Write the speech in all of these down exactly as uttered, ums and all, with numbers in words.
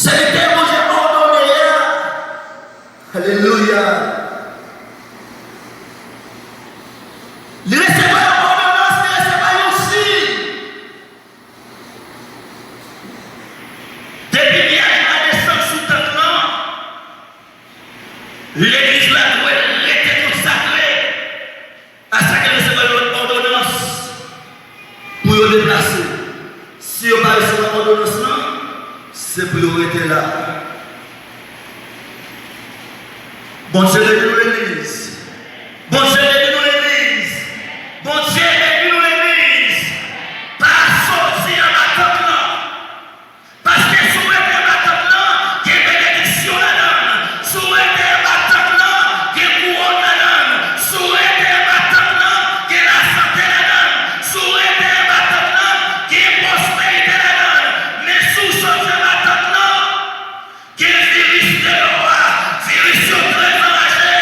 Sèvitè Bondye òdone a. Alelouya. Li resevwa yon òdonans, li resevwa yon siy. Depi nyaj la desann sou tant lan, legliz la dwe rete konsakre. A sa ki resevwa yon òdonans pou yo deplase. Si yo pa resevwa òdonans lan, se pou yo rete la. Bondye beni nou legliz. Bondye beni nou legliz. Bondye beni nou legliz. Pa soti anba tant lan. Paske si w rete anba tant lan, gen benediksyon ladan l. Si w rete anba tant lan, gen kouwòn ladan l. Si w rete anba tant lan, gen lasante ladan l. Si w rete anba tant lan, gen pwosperite ladan l. Men si w soti anba tant lan, gen viris deyò a. Viris yo trè anraje,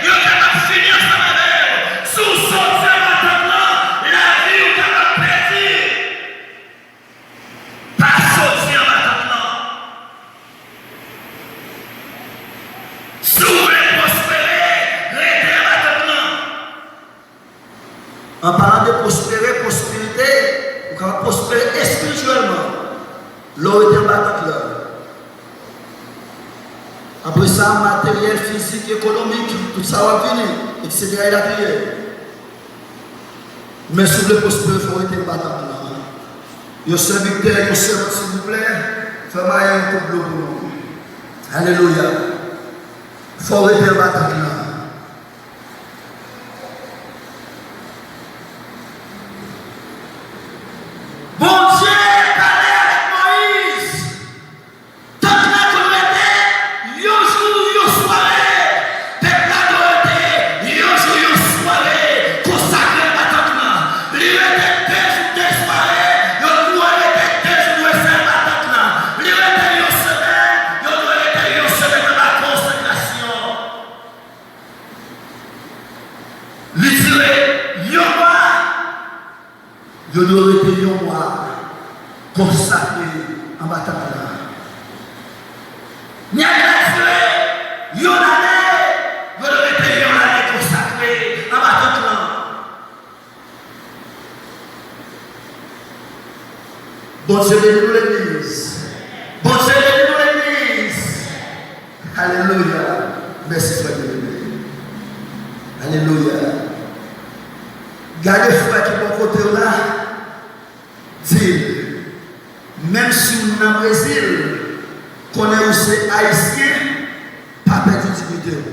yo kapab fini ansanm avè w. Si w soti anba tant lan, lavi w kapab pèdi. Pa soti anba tant lan. Si w vle pwospere, rete anba tant lan. An palan de pwospere, pwosperite, ou kapab pwospere espirityèlman lè w rete anba tant lan. Apre sa, materyèl, fizik, ekonomik, tout sa w ap vini, etsetera, elatriye. Men si w vle pwospere, fò w rete anba tant lan. Yon sèvitè, yon sèvant, silvouplè, fè m ayen yon kout dlo pou nou. Alelouya. Fò w rete anba tant lan. Bondye pale avèk Moyiz. Tant lan konn rete yon jou, yon sware. Pèp la dwe rete yon jou, yon sware konsakre anba tant lan. Li rete de jou, de sware, yo dwe rete de jou, de sware anba tant lan. Li rete yon semèn, yo dwe rete yon semèn anba konsakrasyon. Li dire yon mwa, yo dwe rete yon mwa konsakre anba tant lan. Nyaj la dire yon ane, yo dwe rete yon ane konsakre anba tant lan. Bondye beni nou legliz. Bondye beni nou legliz. Alelouya. Mèsi, frè byeneme. Alelouya. Gade frè ki bò kote w la. Di l, menm si w nan Brezil, konnen ou se Ayisyen, pa pèdi diyite w.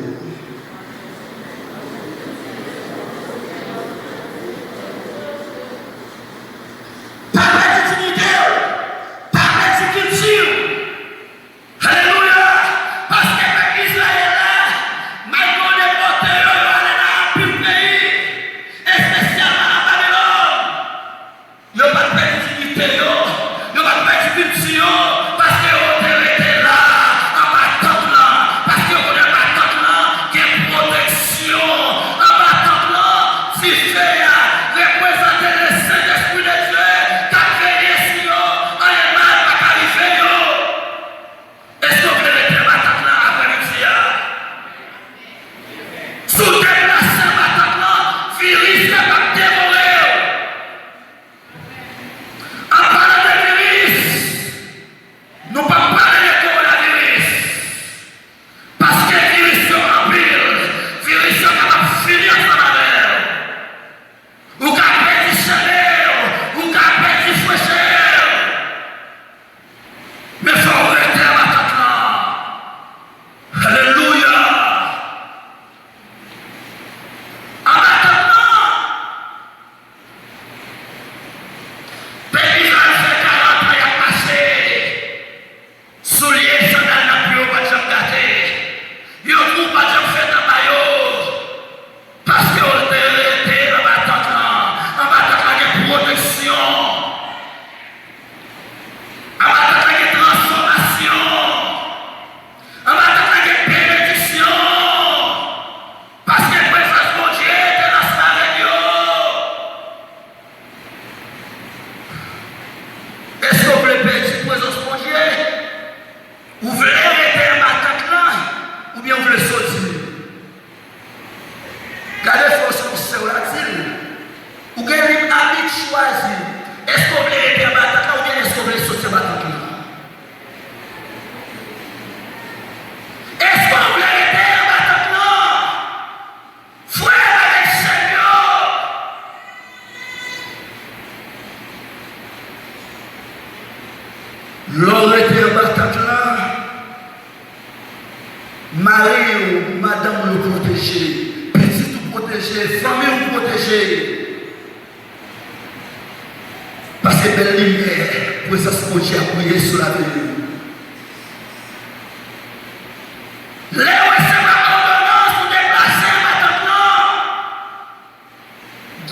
Pa pèdi diyite w. Pa pèdi kilti w. Alelouya! Paske pèp Izrayèl la, malgre yo depòte yo, yo ale nan anpil peyi, espesyalman nan Babilòn, yo pa t pèdi diyite yo, yo pa t pèdi kilti yo, paske yo te rete la, anba tant lan, paske yo konnen anba tant lan, Anba tant lan, mari w, madanm ou yo pwoteje, pitit ou pwoteje, fanmi w pwoteje. Paske bèl limyè prezans Bondye ap briye sou lavi nou. Lè w resevwa òdonans, ou deplase anba tant lan.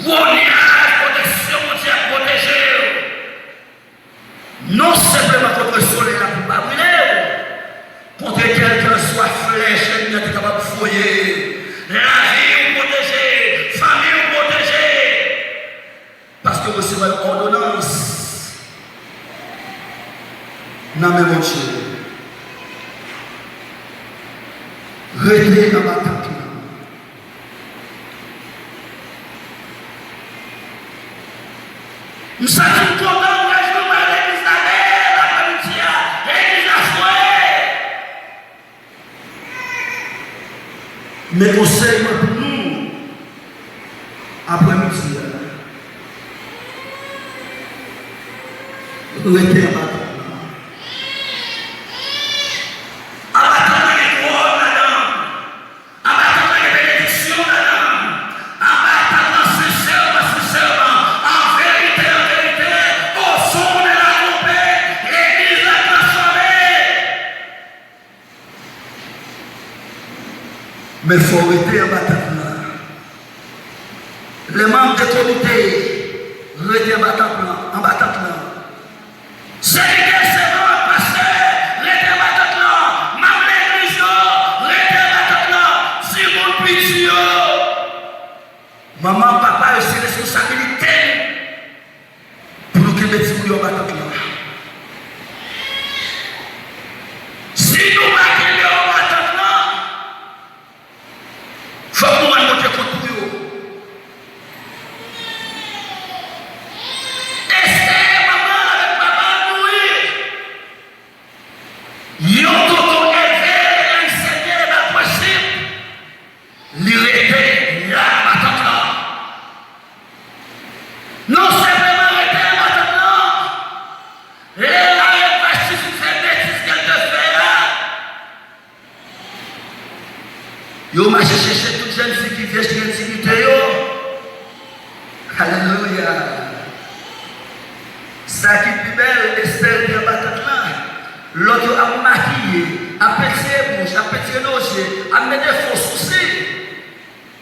Gwo nyaj pwoteksyon Bondye ap pwoteje w. Non senpleman kont solèy la pou pa brile w, kont kèlkanswa flèch lènmi an te kapab voye. Lavi w pwoteje, fanmi w pwoteje. Paske w resevwa yon òdonans nan men Bondye. Rete anba tant lan. M santi m kontan, m rejwi, m al legliz la bèl aprèmidi a, legliz la fre. Men konsèy mwen pou nou aprèmidi a, rete anba tant lan. Anba tant lan gen twòn ladan. Anba tant lan gen benediksyon ladan. Anba tant lan, sensèman, sensèman, an verite, an verite, o son de la twonpèt, legliz la transfòme. Men fò w rete anba tant lan. Lè manm de komite rete anba tant lan, anba tant lan. Sèvitè, sèvant, pastè, rete anba tant lan. Manm legliz yo, rete anba tant lan. Timoun piti yo. Manman, papa yo, se responsabilite nou pou nou kenbe timoun yo anba tant lan. Si nou pa kenbe yo anba tant lan, fòk nou rann Bondye kont pou yo. Estè, manman l avèk papa l mouri. Yon tonton elve l, anseye l ba prensip. Li rete la anba tant lan. Non senpleman rete anba tant lan, lè la revèch ti fi fè betiz ke l te fè a, yo mache chèche tout jèn fi ki vyèj ki gen diyite yo. Alelouya! Sa ki pi bèl, Estè te anba tant lan. Lòt yo ap makiye, ap pentire bouch, ap pentire do je, ap mete fo sousi,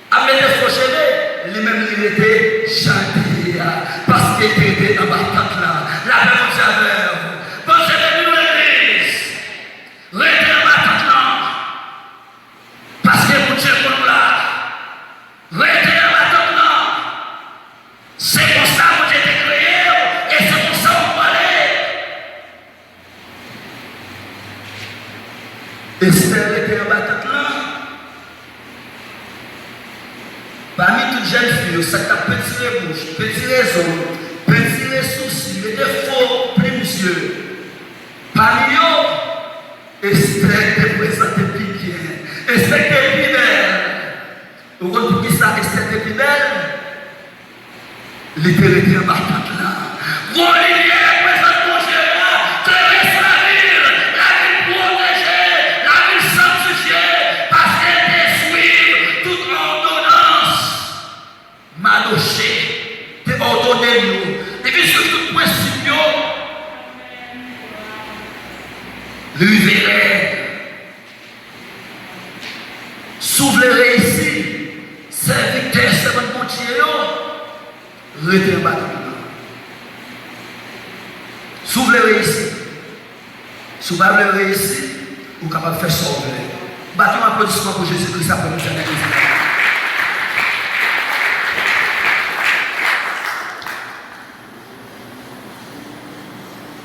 ap mete fo cheve, li menm li rete jan l te ye a, paske l te rete anba tant lan. Lapè Bondye avè w. Bondye beni w, legliz. Rete anba tant lan. Paske Bondye konn ou la. Rete anba tant lan. Se konsa Bondye te kreye w, e se konsa w prale. Estè rete anba tant lan. Pami tout jèn fi yo, sa k t ap pentire bouch, pentire zong, pentire sousi, mete fo plim zye, pami yo, Estè te prezante pi byen. Estè te pi bèl. Ou konn poukisa Estè te pi bèl? Li te rete anba tant lan. Gwo limyè prezans Bondye a klere sou lavi l. Lavi l pwoteje, lavi l sanktifye, paske l te swiv tout òdonans Madoche te òdone l yo. Li vin swiv tout prensip yo. Li rive rèd. Si w vle reyisi, sèvitè, sèvant Bondye yo, rete anba tant lan. Si w vle reyisi, si w pa vle reyisi, ou kapab fè sa w vle. Bat yon aplodisman pou Jezi Kris apre nou fè legliz la.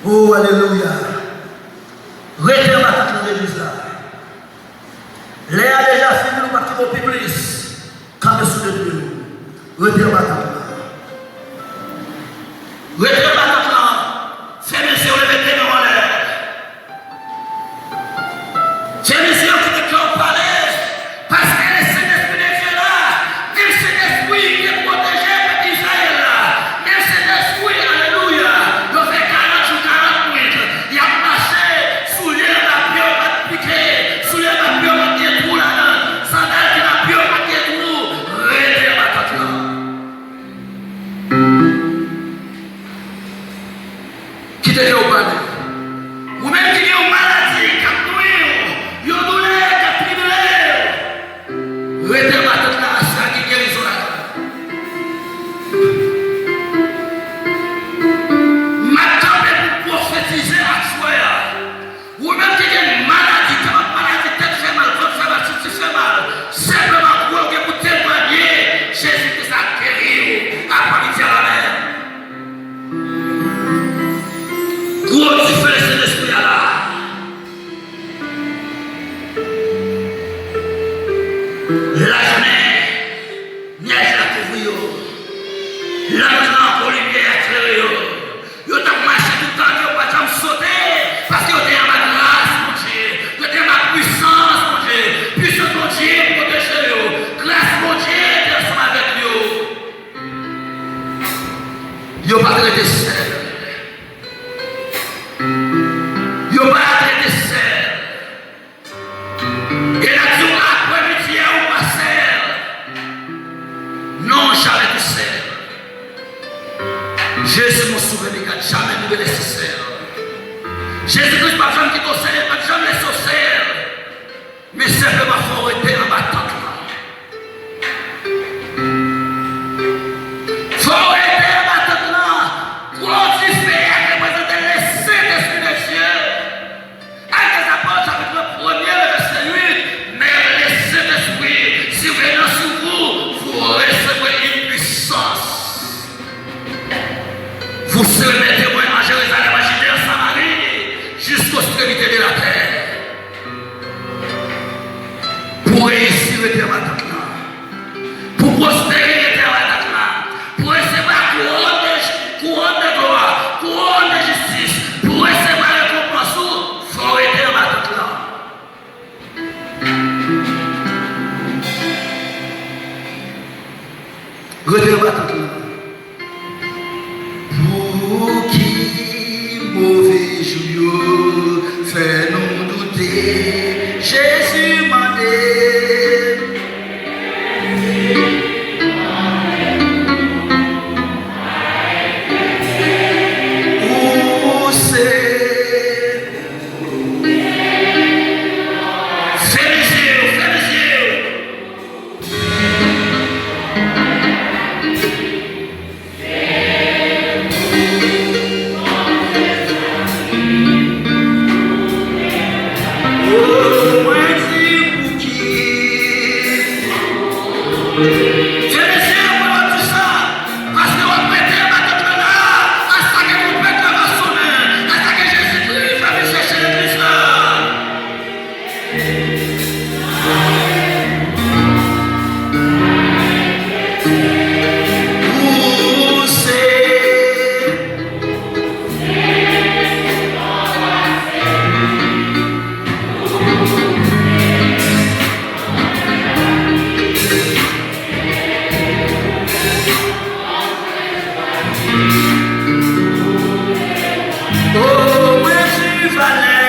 Oh, alelouya! Rete anba tant lan, legliz la. Lè a deja fini, nou p ap kite w pi plis. Kanpe sou de pye nou. Rete anba tant lan. Rete anba tant lan. Fèmen zye w, leve de men w anlè. Fèmen zye w, kite kè w pale. Paske le Sentespri de Dye la, menm Sentespri ki te pwoteje pèp Izrayèl la, menm Sentespri, alelouya, yo fè karant jou, karant nwit, y ap mache, rete anba tant lan. Pou pwospere, rete anba tant lan. Pou resevwa kouwòn de, kouwòn de glwa, kouwòn de jistis, pou resevwa rekonpans ou, fò w rete anba tant lan. Rete anba tant lan. Pouki move jou yo fè nou doute? Jezi mande. Ou se. Fèmen zye w, fèmen zye w. Oh, mwen di pouki. Fèmen zye w pou w di sa, paske w ap rete anba tant lan la, atake twonpèt la va sonnen, atake Jezikri va vin chèche legliz la. Oh, mwen di valè